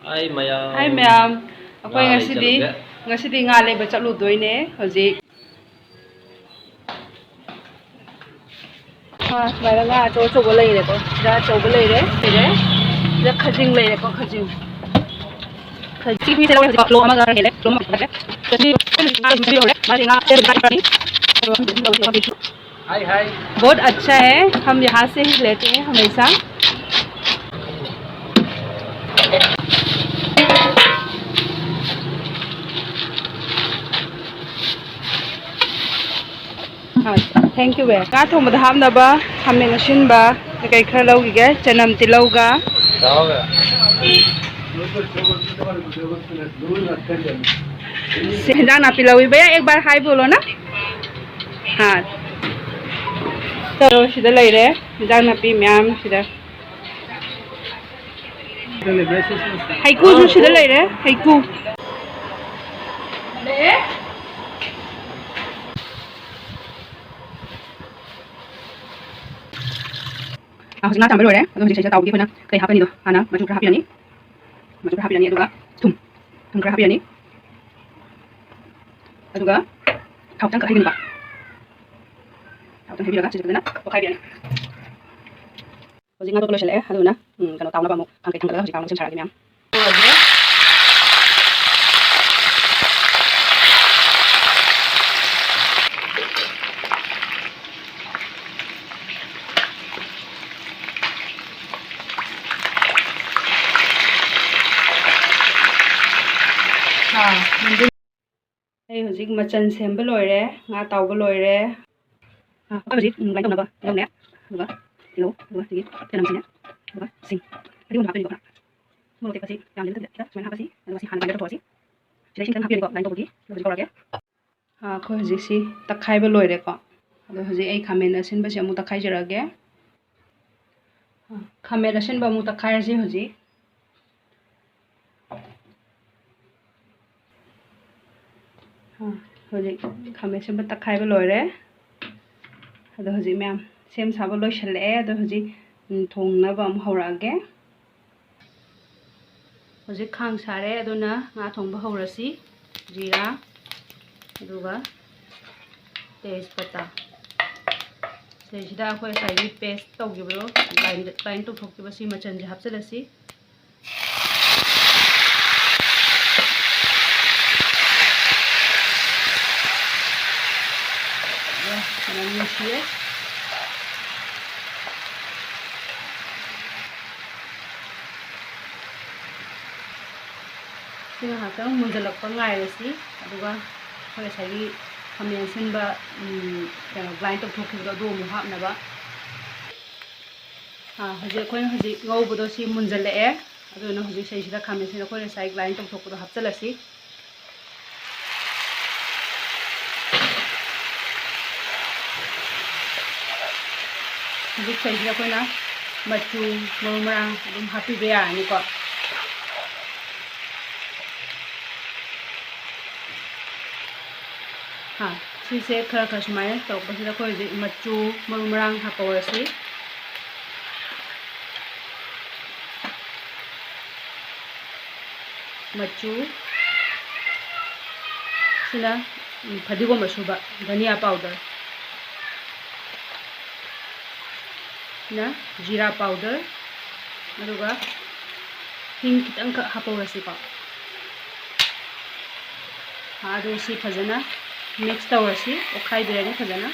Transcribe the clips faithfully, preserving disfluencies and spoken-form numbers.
ꯍꯥꯏ ꯃꯌꯥꯝ꯫ ꯍꯥꯏ ꯃꯌꯥꯝ꯫ ꯑꯩꯈꯣꯏ ꯉꯥ ꯉꯁꯤꯗꯤ, ꯂꯩꯖꯔꯨꯒꯦ꯫ ꯉꯁꯤꯗꯤ ꯉꯥ ꯂꯩꯕ ꯆꯠꯂꯨꯗꯣꯏꯅꯦ ꯍꯧꯖꯤꯛ꯫ ꯑꯥ, ꯁꯨꯃꯥꯏꯅ ꯉꯥ ꯑꯆꯧ ꯑꯆꯧꯕ ꯂꯩꯔꯦꯀꯣ꯫ ꯁꯤꯗ ꯑꯆꯧꯕ ꯂꯩꯔꯦ, ꯂꯩꯔꯦ꯫ ꯁꯤꯗ ꯈꯖꯤꯡ ꯂꯩꯔꯦꯀꯣ, ꯈꯖꯤꯡ꯫ ꯈꯖꯤꯡ ꯁꯤꯒꯤꯁꯦ ꯂꯧꯔꯦ ꯍꯧꯖꯤꯛ ꯀꯤꯂꯣ ꯑꯃꯒ ꯍꯦꯜꯂꯦ, ꯀꯤꯂꯣ ꯑꯃ ꯍꯦꯜꯂꯦ꯫ ꯉꯁꯤ ꯉꯥ ꯂꯩꯔꯦ꯫ ꯃꯥꯁꯦ ꯉꯥ ꯍꯥꯏ, ꯍꯥꯏ꯫ बहुत अच्छा है, हम यहाँ से ही लेते हैं हमेशा। Thank you Bay. ꯉꯥ ꯊꯣꯡꯕꯗ ꯍꯥꯞꯅꯕ ꯈꯥꯃꯦꯟ ꯑꯁꯤꯟꯕ ꯀꯩꯀꯩ ꯈꯔ ꯂꯧꯈꯤꯒꯦ, ꯆꯅꯝ, ꯇꯤꯜꯍꯧꯒ꯫ ꯁꯤ ꯍꯤꯟꯖꯥꯡ ꯅꯥꯄꯤ ꯂꯧꯏ꯫ ꯚꯩꯌꯥ, ꯑꯦꯛ ꯕꯥꯔ ꯍꯥꯏ ꯕꯣꯂꯣ ꯅ꯫ ꯍꯥ꯫ ꯇꯧꯔꯣ, ꯁꯤꯗ ꯂꯩꯔꯦ ꯍꯤꯟꯖꯥꯡ ꯅꯥꯄꯤ ꯃꯌꯥꯝ ꯁꯤꯗ꯫ ꯍꯩꯀꯨꯁꯨ ꯁꯤꯗ ꯂꯩꯔꯦ, ꯍꯩꯀꯨ꯫ ꯑꯥ, ꯍꯧꯖꯤꯛ ꯉꯥ ꯆꯥꯝꯕ ꯂꯣꯏꯔꯦ꯫ ꯑꯗꯣ ꯍꯧꯖꯤꯛ ꯁꯤꯗ ꯇꯥꯎꯕꯒꯤ ꯑꯩꯈꯣꯏꯅ ꯀꯩ ꯍꯥꯞꯀꯅꯤꯗꯣ ꯍꯥꯟꯅ ꯃꯆꯨ ꯈꯔ ꯍꯥꯞꯄꯤꯔꯅꯤ꯫ ꯃꯆꯨ ꯈꯔ ꯍꯥꯞꯄꯤꯔꯅꯤ, ꯑꯗꯨꯒ ꯊꯨꯝ, ꯊꯨꯝ ꯈꯔ ꯍꯥꯞꯄꯤꯔꯅꯤ꯫ ꯑꯗꯨꯒ ꯊꯥꯎ ꯈꯤꯇꯪ ꯈꯛ ꯍꯩꯕꯤꯔꯅꯤꯀꯣ꯫ ꯊꯥꯎ ꯈꯤꯇꯪ ꯍꯩꯕꯤꯔꯒ ꯁꯤꯁꯦ ꯐꯖꯅ ꯑꯣꯠꯈꯥꯏꯕꯤꯔꯅꯤ꯫ ꯍꯧꯖꯤꯛ ꯉꯥ ꯇꯣꯠꯄ ꯂꯣꯏꯁꯤꯜꯂꯛꯑꯦ꯫ ꯑꯗꯨꯗꯨꯅ, ꯎꯝ, ꯀꯩꯅꯣ, ꯇꯥꯎꯅꯕ ꯑꯃꯨꯛ ꯈꯥꯡ ꯀꯩ ꯊꯥꯡꯒꯠꯂꯒ ꯍꯧꯖꯤꯛ ꯇꯥꯎꯅꯕ ꯁꯦꯝ ꯁꯥꯔꯒꯦ, ꯃꯌꯥꯝ꯫ ꯑꯥ, ꯑꯩ ꯍꯧꯖꯤꯛ ꯃꯆꯜ ꯁꯦꯝꯕ ꯂꯣꯏꯔꯦ, ꯉꯥ ꯇꯥꯎꯕ ꯂꯣꯏꯔꯦ꯫ ꯑꯥ, ꯑꯩꯈꯣꯏ ꯍꯧꯖꯤꯛ, ꯎꯝ, grind ꯇꯧꯅꯕ ꯇꯤꯜꯍꯧꯅꯦ, ꯑꯗꯨꯒ ꯇꯤꯜꯍꯧ, ꯑꯗꯨꯒ ꯁꯤꯒꯤ ꯆꯅꯝꯁꯤꯅꯦ, ꯑꯗꯨꯒ ꯁꯤꯡ, ꯐꯗꯤꯒꯣꯝꯁꯨ ꯍꯥꯞꯇꯣꯏꯅꯦꯀꯣ꯫ ꯃꯣꯔꯣꯛ ꯑꯇꯦꯛꯄꯁꯤ ꯌꯥꯝꯗꯤ ꯅꯠꯇꯕꯤꯗ ꯈꯤꯇꯪ ꯁꯨꯃꯥꯏꯅ ꯍꯥꯞꯄꯁꯤ, ꯑꯗꯨꯒ ꯁꯤ ꯍꯥꯟꯅ grind ꯇꯧꯊꯣꯛꯑꯁꯤ꯫ ꯁꯤꯗ ꯏꯁꯤꯡ ꯈꯤꯇꯪ ꯍꯥꯞꯄꯤꯔꯅꯤꯀꯣ, grind ꯇꯧꯕꯒꯤ, ꯑꯗꯨꯒ ꯍꯧꯖꯤꯛ ꯇꯧꯔꯒꯦ꯫ ꯑꯥ, ꯑꯩꯈꯣꯏ ꯍꯧꯖꯤꯛꯁꯤ ꯇꯛꯈꯥꯏꯕ ꯂꯣꯏꯔꯦꯀꯣ꯫ ꯑꯗꯣ ꯍꯧꯖꯤꯛ ꯑꯩ ꯈꯥꯃꯦꯟ ꯑꯁꯤꯟꯕꯁꯦ ꯑꯃꯨꯛ ꯇꯛꯈꯥꯏꯖꯔꯛꯑꯒꯦ꯫ ꯑꯥ, ꯈꯥꯃꯦꯟ ꯑꯁꯤꯟꯕ ꯑꯃꯨꯛ ꯇꯛꯈꯥꯏꯔꯁꯤ ꯍꯧꯖꯤꯛ꯫ ꯑꯥ, ꯍꯧꯖꯤꯛ ꯈꯥꯃꯦꯟ ꯑꯁꯤꯟꯕ ꯇꯛꯈꯥꯏꯕ ꯂꯣꯏꯔꯦ꯫ ꯑꯗꯣ ꯍꯧꯖꯤꯛ ꯃꯌꯥꯝ ꯁꯦꯝ ꯁꯥꯕ ꯂꯣꯏꯁꯤꯜꯂꯛꯑꯦ꯫ ꯑꯗꯣ ꯍꯧꯖꯤꯛ ꯎꯝ, ꯊꯣꯡꯅꯕ ꯑꯃꯨꯛ ꯍꯧꯔꯛꯑꯒꯦ꯫ ꯍꯧꯖꯤꯛ ꯈꯥꯡ ꯁꯥꯔꯦ, ꯑꯗꯨꯅ ꯉꯥ ꯊꯣꯡꯕ ꯍꯧꯔꯁꯤ꯫ ꯖꯤꯔꯥ, ꯑꯗꯨꯒ ꯇꯦꯖꯄꯇꯥ꯫ ꯁꯤꯗꯩꯁꯤꯗ ꯑꯩꯈꯣꯏ ꯉꯁꯥꯏꯒꯤ paste ꯇꯧꯈꯤꯕꯗꯣ, grind, grind ꯇꯧꯊꯣꯛꯈꯤꯕ ꯁꯤ ꯃꯆꯜꯁꯦ ꯍꯥꯞꯆꯤꯜꯂꯁꯤ꯫ ꯃꯅꯝ ꯅꯨꯡꯁꯤꯌꯦ꯫ ꯁꯤ ꯉꯥꯏꯍꯥꯛꯇꯪ ꯃꯨꯟꯖꯜꯂꯛꯄ ꯉꯥꯏꯔꯁꯤ, ꯑꯗꯨꯒ ꯑꯩꯈꯣꯏ ꯉꯁꯥꯏꯒꯤ ꯈꯥꯃꯦꯟ ꯑꯁꯤꯟꯕ, ꯎꯝ, ꯀꯩꯅꯣ, grind ꯇꯧꯊꯣꯛꯈꯤꯕꯗꯣ ꯑꯗꯨ ꯑꯃꯨꯛ ꯍꯥꯞꯅꯕ꯫ ꯑꯥ, ꯍꯧꯖꯤꯛ ꯑꯩꯈꯣꯏꯅ ꯍꯧꯖꯤꯛ ꯉꯧꯕꯗꯣ ꯁꯤ ꯃꯨꯟꯖꯜꯂꯛꯑꯦ, ꯑꯗꯨꯅ ꯍꯧꯖꯤꯛ ꯁꯤꯗꯩꯁꯤꯗ ꯈꯥꯃꯦꯟ ꯑꯁꯤꯟꯕ ꯑꯩꯈꯣꯏ ꯉꯁꯥꯏ grind ꯇꯧꯊꯣꯛꯄꯗꯣ ꯍꯥꯞꯆꯤꯜꯂꯁꯤ꯫ ꯍꯧꯖꯤꯛ ꯁꯤꯗꯩꯁꯤꯗ ꯑꯩꯈꯣꯏꯅ ꯃꯆꯨ, ꯃꯔꯨ ꯃꯔꯥꯡ ꯑꯗꯨꯝ ꯍꯥꯞꯄꯤꯕ ꯌꯥꯔꯅꯤꯀꯣ꯫ ꯍꯥ, ꯁꯤꯁꯦ ꯈꯔ ꯈꯔ ꯁꯨꯃꯥꯏꯅ ꯇꯧꯔꯛꯄꯁꯤꯗ ꯑꯩꯈꯣꯏ ꯍꯧꯖꯤꯛ ꯃꯆꯨ, ꯃꯔꯨ ꯃꯔꯥꯡ ꯍꯥꯞꯄꯧꯔꯁꯤ꯫ ꯃꯆꯨ, ꯁꯤꯅ, ꯎꯝ, ꯐꯗꯤꯒꯣꯝ ꯑꯁꯨꯕ, ꯙꯅꯤꯌꯥ powder꯫ ꯅ ꯖꯤꯔꯥ powder, ꯑꯗꯨꯒ ꯍꯤꯡ ꯈꯤꯇꯪꯈꯛ ꯍꯥꯞꯍꯧꯔꯁꯤꯀꯣ꯫ ꯑꯗꯨ ꯁꯤ ꯐꯖꯅ mix ꯇꯧꯔꯁꯤ, ꯑꯣꯠꯈꯥꯏꯕꯤꯔꯅꯤ ꯐꯖꯅ꯫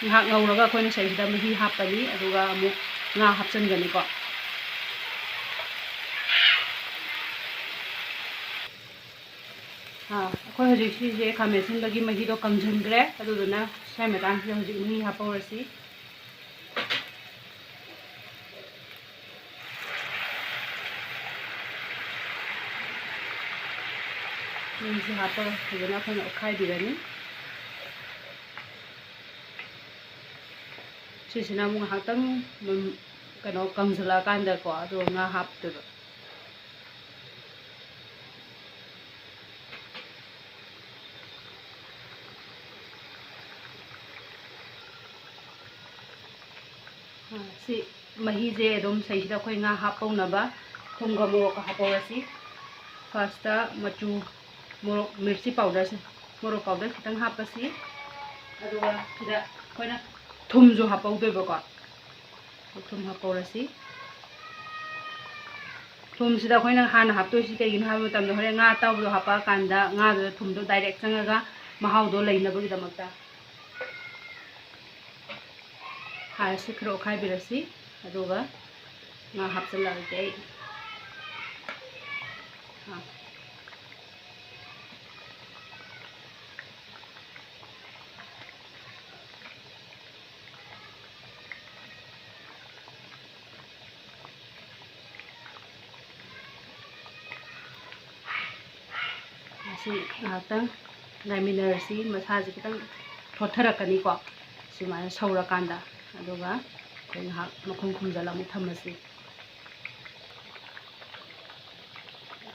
ꯉꯥꯏꯍꯥꯛ ꯉꯧꯔꯒ ꯑꯩꯈꯣꯏꯅ ꯁꯤꯗꯩꯁꯤꯗ ꯃꯍꯤ ꯍꯥꯞꯄꯅꯤ, ꯑꯗꯨꯒ ꯑꯃꯨꯛ ꯉꯥ ꯍꯥꯞꯆꯤꯟꯒꯅꯤꯀꯣ꯫ ꯑꯥ, ꯑꯩꯈꯣꯏ ꯍꯧꯖꯤꯛ ꯁꯤꯁꯦ ꯈꯥꯃꯦꯟ ꯑꯁꯤꯟꯕꯒꯤ ꯃꯍꯤꯗꯣ ꯀꯪꯁꯤꯟꯈ꯭ꯔꯦ, ꯑꯗꯨꯗꯨꯅ ꯁ꯭ꯋꯥꯏ ꯃꯇꯥꯡꯁꯤꯗ ꯍꯧꯖꯤꯛ ꯃꯍꯤ ꯍꯥꯞꯍꯧꯔꯁꯤ꯫ ꯃꯍꯤꯁꯤ ꯍꯥꯞꯄꯒ ꯐꯖꯅ ꯑꯩꯈꯣꯏꯅ ꯑꯣꯠꯈꯥꯏꯕꯤꯔꯅꯤ꯫ ꯁꯤꯁꯤꯅ ꯑꯃꯨꯛ ꯉꯥꯏꯍꯥꯛꯇꯪ ꯑꯗꯨꯝ, ꯀꯩꯅꯣ, ꯀꯪꯁꯤꯜꯂꯛꯑꯀꯥꯟꯗꯀꯣ, ꯑꯗꯨꯒ ꯉꯥ ꯍꯥꯞꯇꯣꯏꯕ꯫ ꯁꯤ ꯃꯍꯤꯁꯦ ꯑꯗꯨꯝ ꯁꯤꯗꯩꯁꯤꯗ ꯑꯩꯈꯣꯏ ꯉꯥ ꯍꯥꯞꯄꯧꯅꯕ ꯊꯨꯝꯒ ꯃꯣꯔꯣꯛꯀ ꯍꯥꯞꯄꯧꯔꯁꯤ꯫ ꯐꯥꯔꯁꯇ ꯃꯆꯨ, ꯃꯣꯔꯣꯛ, ꯃꯤꯔꯆꯤ ꯄꯥꯎꯗꯔꯁꯦ, ꯃꯣꯔꯣꯛ ꯄꯥꯎꯗꯔ ꯈꯤꯇꯪ ꯍꯥꯞꯄꯁꯤ꯫ ꯑꯗꯨꯒ ꯁꯤꯗ ꯑꯩꯈꯣꯏꯅ ꯊꯨꯝꯁꯨ ꯍꯥꯞꯄꯧꯗꯣꯏꯕꯀꯣ꯫ ꯊꯨꯝ ꯍꯥꯞꯄꯧꯔꯁꯤ꯫ ꯊꯨꯝꯁꯤꯗ ꯑꯩꯈꯣꯏꯅ ꯍꯥꯟꯅ ꯍꯥꯞꯇꯣꯏꯁꯤ ꯀꯩꯒꯤꯅꯣ ꯍꯥꯏꯕ ꯃꯇꯝꯗ, ꯍꯣꯔꯦꯟ ꯉꯥ ꯑꯇꯥꯎꯕꯗꯣ ꯍꯥꯞꯄꯛꯑꯀꯥꯟꯗ ꯉꯥꯗꯨꯗ ꯊꯨꯝꯗꯣ ꯗꯥꯏꯔꯦꯛ ꯆꯪꯉꯒ ꯃꯍꯥꯎꯗꯣ ꯂꯩꯅꯕꯒꯤꯗꯃꯛꯇ꯫ ꯍꯥꯟꯅ ꯁꯤ ꯈꯔ ꯑꯣꯠꯈꯥꯏꯕꯤꯔꯁꯤ, ꯑꯗꯨꯒ ꯉꯥ ꯍꯥꯞꯆꯤꯜꯂꯛꯑꯒꯦ ꯑꯩ꯫ ꯑꯥ꯫ ꯑꯁꯤ ꯉꯥꯏꯍꯥꯛꯇꯪ ꯉꯥꯏꯃꯤꯟꯅꯔꯁꯤ꯫ ꯃꯁꯥꯁꯦ ꯈꯤꯇꯪ ꯊꯣꯠꯊꯔꯛꯀꯅꯤꯀꯣ, ꯁꯨꯃꯥꯏꯅ ꯁꯧꯔꯀꯥꯟꯗ꯫ ꯑꯗꯨꯒ ꯑꯩꯈꯣꯏ ꯉꯥꯏꯍꯥꯛ ꯃꯈꯨꯝ ꯈꯨꯝꯖꯤꯜꯂ ꯑꯃꯨꯛ ꯊꯝꯃꯁꯤ꯫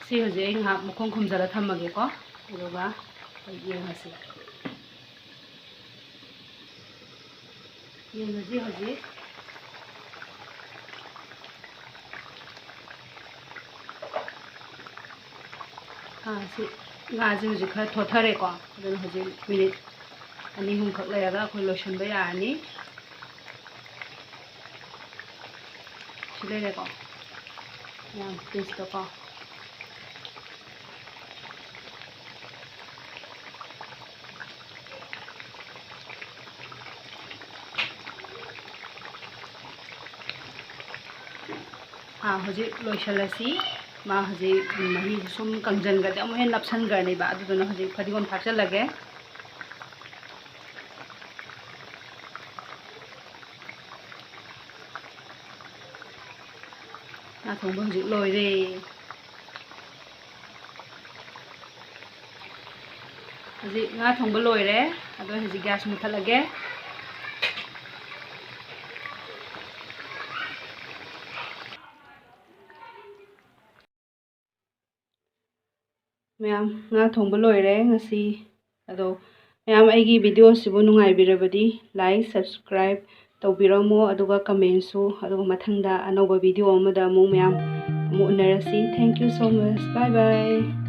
ꯁꯤ ꯍꯧꯖꯤꯛ ꯑꯩ ꯉꯥꯏꯍꯥꯛ ꯃꯈꯨꯝ ꯈꯨꯝꯖꯤꯜꯂ ꯊꯝꯃꯒꯦꯀꯣ, ꯑꯗꯨꯒ ꯑꯩꯈꯣꯏ ꯌꯦꯡꯉꯁꯤ꯫ ꯌꯦꯡꯉꯁꯤ ꯍꯧꯖꯤꯛ꯫ ꯑꯥ, ꯁꯤ ꯉꯥꯁꯦ ꯍꯧꯖꯤꯛ ꯈꯔ ꯊꯣꯠꯊꯔꯦꯀꯣ, ꯑꯗꯨꯅ ꯍꯧꯖꯤꯛ ꯃꯤꯅꯤꯠ ꯑꯅꯤ ꯑꯍꯨꯝꯈꯛ ꯂꯩꯔꯒ ꯑꯩꯈꯣꯏ ꯂꯣꯏꯁꯤꯟꯕ ꯌꯥꯔꯅꯤ꯫ ꯁꯤ ꯂꯩꯔꯦꯀꯣ, ꯃꯌꯥꯝ ꯄꯤꯁꯇꯣꯀꯣ꯫ ꯑꯥ, ꯍꯧꯖꯤꯛ ꯂꯣꯏꯁꯤꯜꯂꯁꯤ꯫ ꯃꯥ ꯍꯧꯖꯤꯛ ꯃꯍꯤꯁꯦ ꯁꯨꯝ ꯀꯪꯁꯤꯟꯈ꯭ꯔꯗꯤ ꯑꯃꯨꯛ ꯍꯦꯟꯅ ꯅꯞꯁꯤꯟꯈ꯭ꯔꯅꯤꯕ, ꯑꯗꯨꯗꯨꯅ ꯍꯧꯖꯤꯛ ꯐꯗꯤꯒꯣꯝ ꯊꯥꯛꯆꯤꯜꯂꯒꯦ꯫ ꯉꯥ ꯊꯣꯡꯕ ꯍꯧꯖꯤꯛ ꯂꯣꯏꯔꯦ꯫ ꯍꯧꯖꯤꯛ ꯉꯥ ꯊꯣꯡꯕ ꯂꯣꯏꯔꯦ꯫ ꯑꯗꯣ ꯍꯧꯖꯤꯛ ꯒ꯭ꯌꯥꯁ ꯃꯨꯊꯠꯂꯒꯦ꯫ ꯃꯌꯥꯝ, ꯉꯥ ꯊꯣꯡꯕ ꯂꯣꯏꯔꯦ ꯉꯁꯤ꯫ ꯑꯗꯣ ꯃꯌꯥꯝ, ꯑꯩꯒꯤ ꯚꯤꯗꯤꯑꯣꯁꯤꯕꯨ ꯅꯨꯡꯉꯥꯏꯕꯤꯔꯕꯗꯤ like, subscribe, ꯇꯧꯕꯤꯔꯝꯃꯣ, ꯑꯗꯨꯒ commentꯁꯨ, ꯑꯗꯨꯒ ꯃꯊꯪꯗ ꯑꯅꯧꯕ video ꯑꯃꯗ ꯑꯃꯨꯛ ꯃꯌꯥꯝ ꯑꯃꯨꯛ ꯎꯅꯔꯁꯤ꯫ Thank you so much. Bye bye.